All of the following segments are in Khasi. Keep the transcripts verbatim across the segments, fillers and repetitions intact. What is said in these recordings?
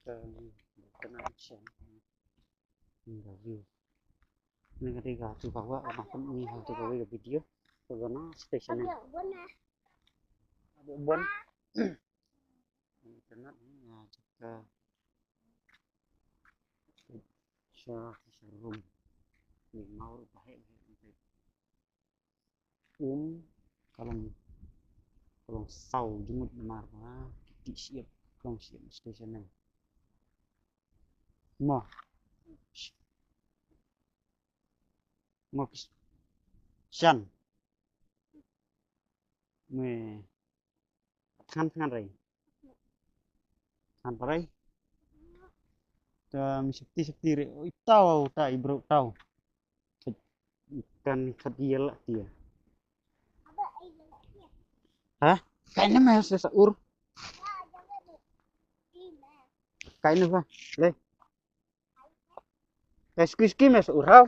Ka internet sha. Ni ka view. Ni ka dei ka tu ka wa ka pun ni ha tu ka wa ka video. Ka wa na station ni. Bon. Internet ni ya jaka. Sha sha room. Ni mau ba he he. Um, ka long, ka long saw jingmut namar ba ki tih shyiap, ka long shyiap station ne. Mo. Mo ki shan. Me. Than than rei. Than rei. Ta mi shakti shakti rei. Oi tau ta i bro tau. Kan khat yel la tia. Ha? Kain na ma sa sa ur. Kain na ba. Le. Kai ski ski ma sa ur hau.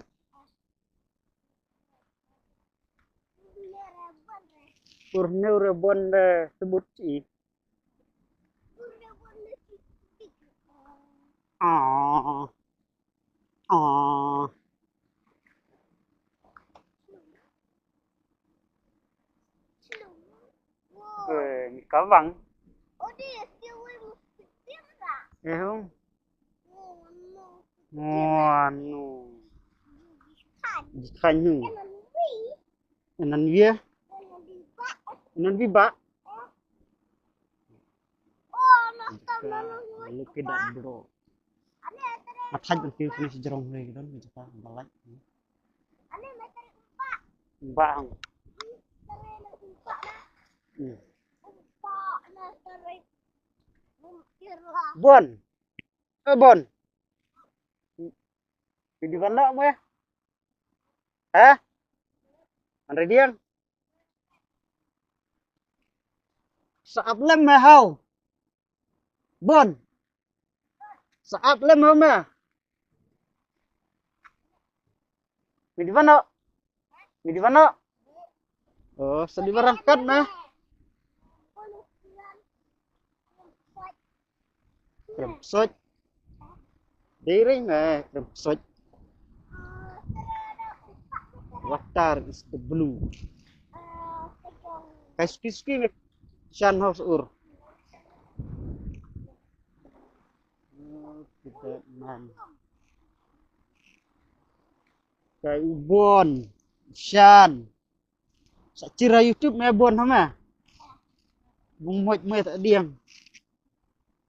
Ur ne ur bon de sebut i. Ah. Ah. Eh, ni kawang. Eh, hong. Wanu. Di khanyu. Nan wia. Nan bi ba. Look at that, bro. Athaj ban piu finish jrong hoi don mi japa balai. Bang. Hmm. Bon. Eh, Bon. Di mana mo ya? Eh? Andre Diang. Sa ap lem me hau. Bon. Sa ap lem hau me. Mi di mano? Mi di mano? Oh, sa di barangkat me. Krem soj. Dei rei me krem soj. Water is the blue. Kai ski ski me shan house ur. Kita man. Kai u Bon shan. Sa chira YouTube me Bon hama. Bung moj me ta diang.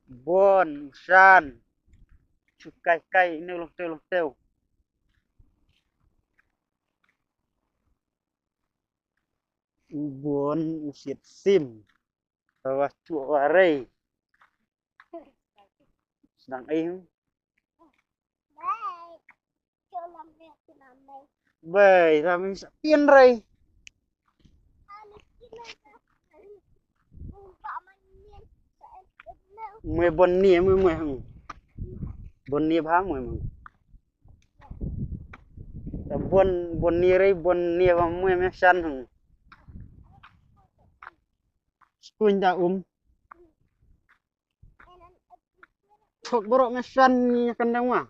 Bon shan. Chu kai kai ne long teu long teu. U Bon u siat sim. Wa chu wa rei. Sedang ai. Bai, rami sa pien rei. Mwe Bon ni, mwe mwe hang. Bon ni ba mwe mwe. Bon, Bon ni rei, Bon ni ba mwe me shan hang. Skuin da um. Thok borok me shan ni kan dang wa.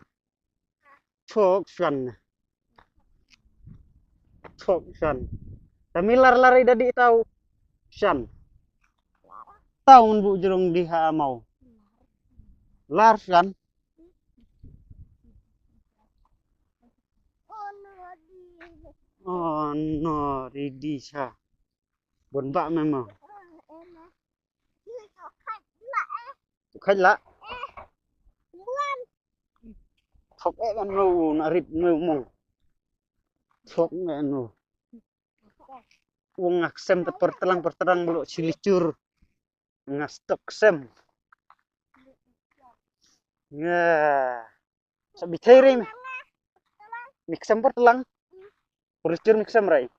Thok shan. Thok shan. Tami lar lar ida di tau shan. Tau ngun bu jerung di ha mau. Lar shan. Oh no, ridi sa. Bon ba me mau. Khaj la. Thok eh ban no na rit no mong. Thok me no. Wong ngak sem te pertelang pertelang bulu chili chur. Ngas tok sem. Ya. Sa bithei rei me. Miksem pertelang. Perlu chur miksem rei.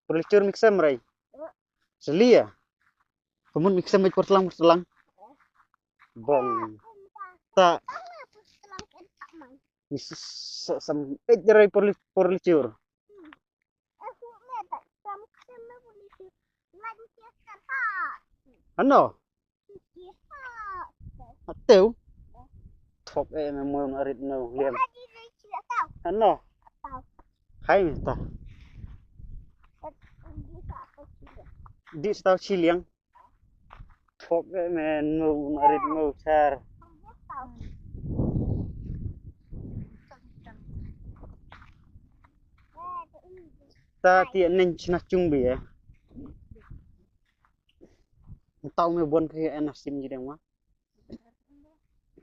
Perlu chur miksem rei. Selia. Kamun miksem pertelang pertelang. Bong. Ta. Ni sa sam ej rei perlu perlu chur. Ano? Ateu. Pok eh me mum arit no liam. Ano. Hai me ta. Di stau chiliang. Pok eh me mum arit no char. Ta ti nen chna chung bi eh. Tau me bon phe en sim ji deng wa.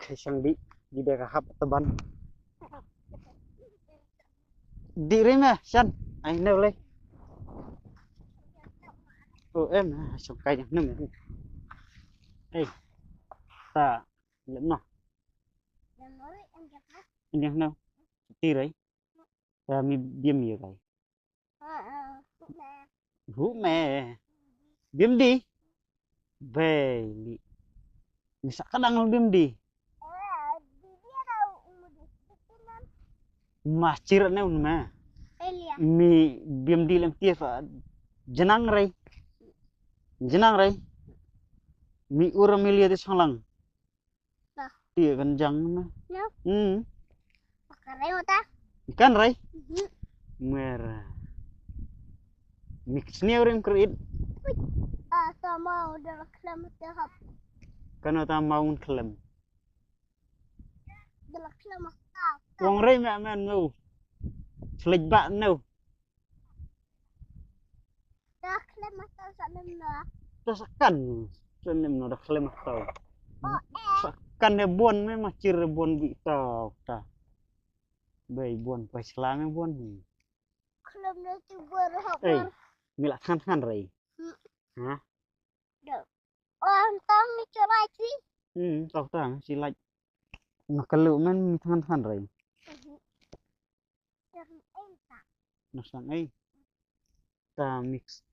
Khai sang di di beka hap teban. Di ri me shan. Ai ne le. O em song kai ne me. Ei. Ta le no. Yang no. Ti ri. Ta mi biem ye kai. Hu me. Bim di. Bei li. Misa kadang bim di. Mas chir ne un me. Mi bim di lem tief. Jenang rei. Jenang rei. Mi ura mi lia di sanglang. Ti kan jang na. Hmm. Kan rai. Mer. Mik sniaw ring krit. Ah, sama udah klem te hap. Kan ta maun klem. Udah klem ah. Wong rei me men no. Flej ba no. Da khlem ma sa sa nem na. Da sa kan. Sa nem na da khlem ma sa. Sa kan ne bon me ma chir bon bi ta ta. Bei bon pa slang ne bon. Khlem ne tu bor ha bor. Ei, mi la khan khan rei. Ha? Da. Ong tang ni chalai chi. Hmm, tau tang si lai. Na kalu men mi khan khan rei. Na sang ei. Ta mix.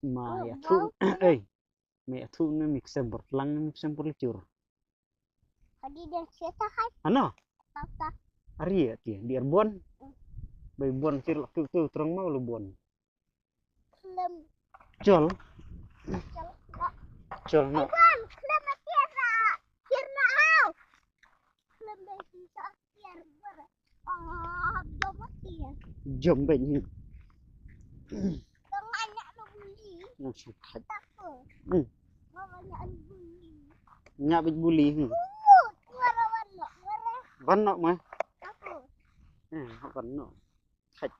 Ma ya thu. Ei. Me ya thu ne mix sempur lang ne mix sempur licur. Hadi dia cerita hai. Ano? Apa? Ari ya ti di arbon. Bai bon tir lak tu tu terang mau lu bon. Klem. Chol. Chol no. Klem tiar. Tiar na au. Klem dai ti sa tiar ber. Ah, jom tiar. Jom ben. Tengah nyak no buli. Nang sukhat. Takut. Hmm. Mama nyak no buli. Nyak bet buli. Hmm. Suara warna. Warna. Warna mah. Takut. Hmm, warna. Thait.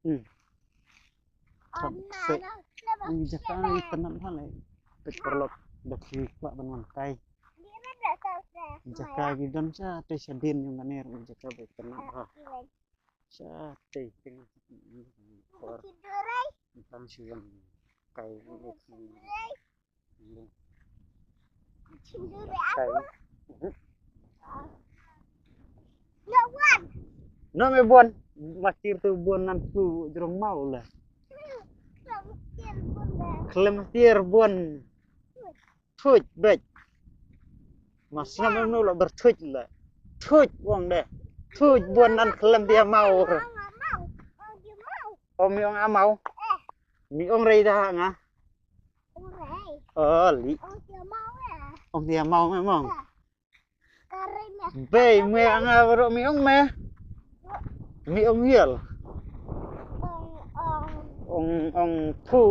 Hmm. Thait se. Wi jaka ngi tnat ha le. Pek paralok da phi kwah ban wan kai. Jaka gi don sa te sa din yung ganer wi jaka ba tnat ha. Sa te ting por. Tang si wan kai. No me bon. Ma tir tu bon nan tu jrong mau la. Klem tir bon. Thuj bej. Ma snam no la ber thuj la. Thuj wong de. Thuj bon nan klem dia mau. O mi ong amau. Mi ong rei da nga. Ong rei. Oh, li. Ong dia mau ya. Ong dia mau memang. Ka rei me. Bei me anga bro mi ong me. Mi ong yel. Ong ong. Ong ong thu.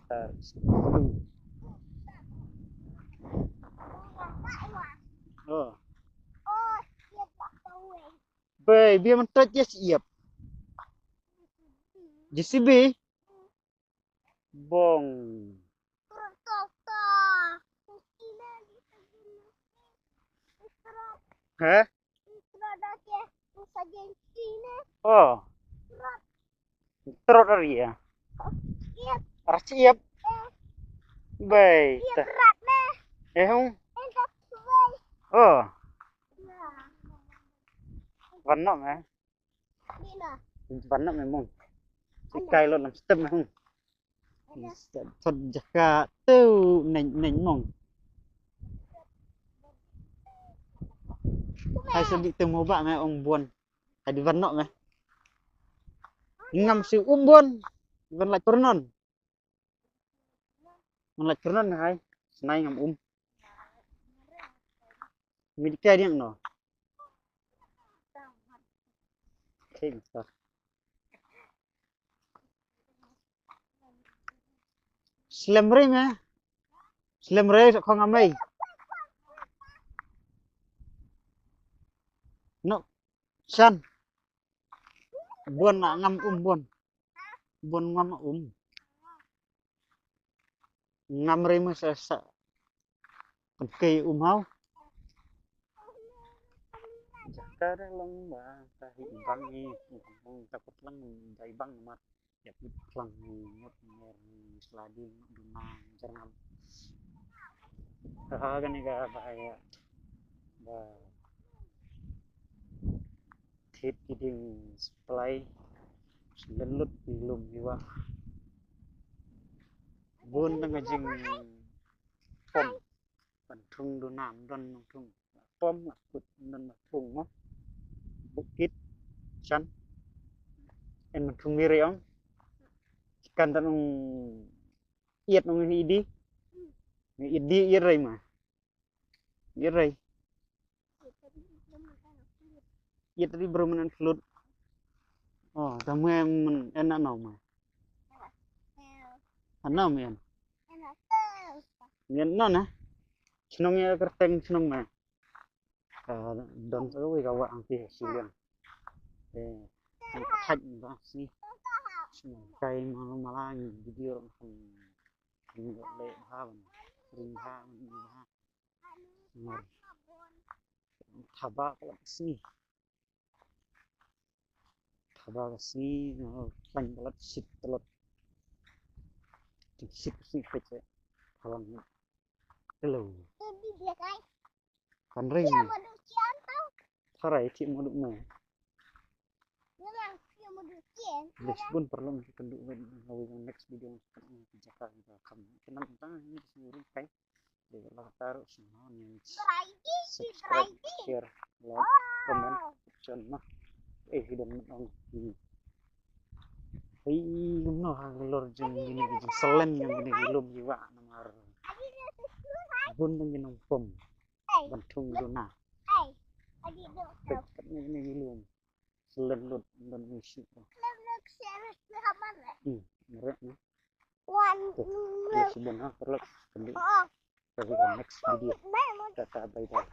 Ong. Oh. Oh, dia tak tahu eh. Bei bia man trach ïa shyiap. J C B. Bong. He? Oh. Trot ar ïa. Ar shyiap. Bei. Eh hung. Oh. Wan noh me. Wan noh me mong. Kai lo nam step me hung. Thot jaka tu neng neng mong. Hai sa di tu mo ba me ong bon. Hai di wan noh me. Ngam si um bon. Wan lait pernon. Ngan lait kyrnon hai. Tnai ngam um. Mi dei kai diang no. Okay, so. Slem ring eh. Slem ring sa khong amai. No. San. Bun na ngam um bun. Bun ngam um. Ngam ring ma sa sa. Kan kei um hau. Jaka da long ba ta hi bang ni, ta kut lang dai bang mat. Ya put lang ni ngot ngot ni seladi ngot duna jerngam. Ha kani ka ba ya ba thit ki ding supply. Slen lut ki lum ki wa. Bun dang ka jing pom. Ban thung du nam don nong thung. Pom la kut don nong thung mo. Bukit san. En ban thung miri ong. Kan tan ong iet ong idi. Idi iet rai ma. Iet rai. Iet ri bro men flut. Oh, ta mwe men en na no ma. Ano men. Ngen no na. Chnong ya kerteng chnong ma. Ka don sa wi ka wa ang ti silian. Eh, ang ka thaj ba si. Chnong kai ma ma la ngi video ro kan. Ngi le ha ban. Ring ha ban ha. Ngar. Thaba ka la si. Thaba ka sngi, uh, khlaiñ palat, shit palat. Shit ka sngi peit eh. Phalang. Hello. Kan ring. Tharai ti mo duk me. Lish bun parlong ki kan duk me. Hawi next video kan jaka ka kam. Kenal tentang ini sendiri kai. Dei la taru sngewbha subscribe, share, like, comment, share noh. Eh, hi don ong. Hei, no ha lor jong ini jong selen jong ini lum jiwa namar. Bun dang ini pom. Ban thung duna. Tek tek ini lum. Selen lut don ini shi. Hmm, merek ni. Wan. Yes, bun ha, terlek. Kendi. Ka next video. Tata, bye bye.